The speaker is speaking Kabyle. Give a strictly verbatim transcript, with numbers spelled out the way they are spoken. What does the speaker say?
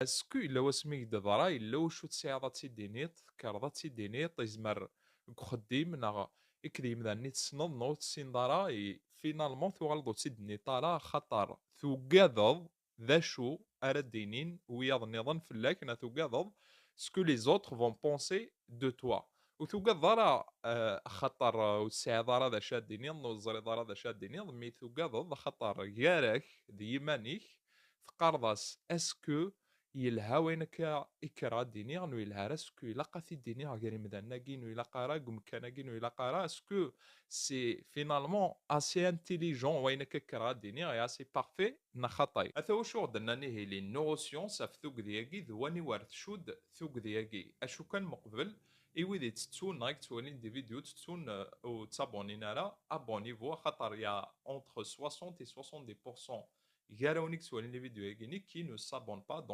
Est-ce que yella wasmi i k-d-teḍra, yella wacu tesɛiḍ ad tt-id-tiniḍ, tekkreḍ ad tt-id-tiniḍ, izmer deg uxeddim neɣ akked yimdanen i tessneḍ neɣ ur tessineḍ ara, et finalement tuɣaleḍ ur tt-id-tenniḍ ara, axaṭer tugadeḍ d acu ara d-inin wiyaḍ nniḍen fell-ak, neɣ tugadeḍ ce que les autres vont penser de toi. Ur tugadeḍ ara, eh, axaṭer, eh, ur tesɛiḍ ara d acu ad d-tiniḍ, ur teẓriḍ ara d acu ad d-tiniḍ, mi tugadeḍ axaṭer gar-ak d yiman-ik teqqareḍ-as: est-ce que yelha wayen akka i kkreɣ ad d-iniɣ, neɣ yelha ara, est-ce que ilaq ad t-id-iniɣ gar imdanen-agi, neɣ ilaq ara deg umkan-agi, neɣ ilaq ara, est-ce que c'est finalement assez intelligent wayen akka kkreɣ ad d-iniɣ, et assez parfait, neɣ xaṭi? Ata wacu ɣ-d-nnan ihi les neurosciences ɣef tugdi-agi d waniwer tcudd tugdi-agi. Acu kan meqbel, i wid ittettun neɣ i yettwalin des vidéos ttettun, euh, ur ttabonin ara, abonnez-vous, axaṭer il y a entre soixante et soixante-dix pour cent gar-awen i yettwalin les vidéos-agi-nni qui ne s'abonnent pas, donc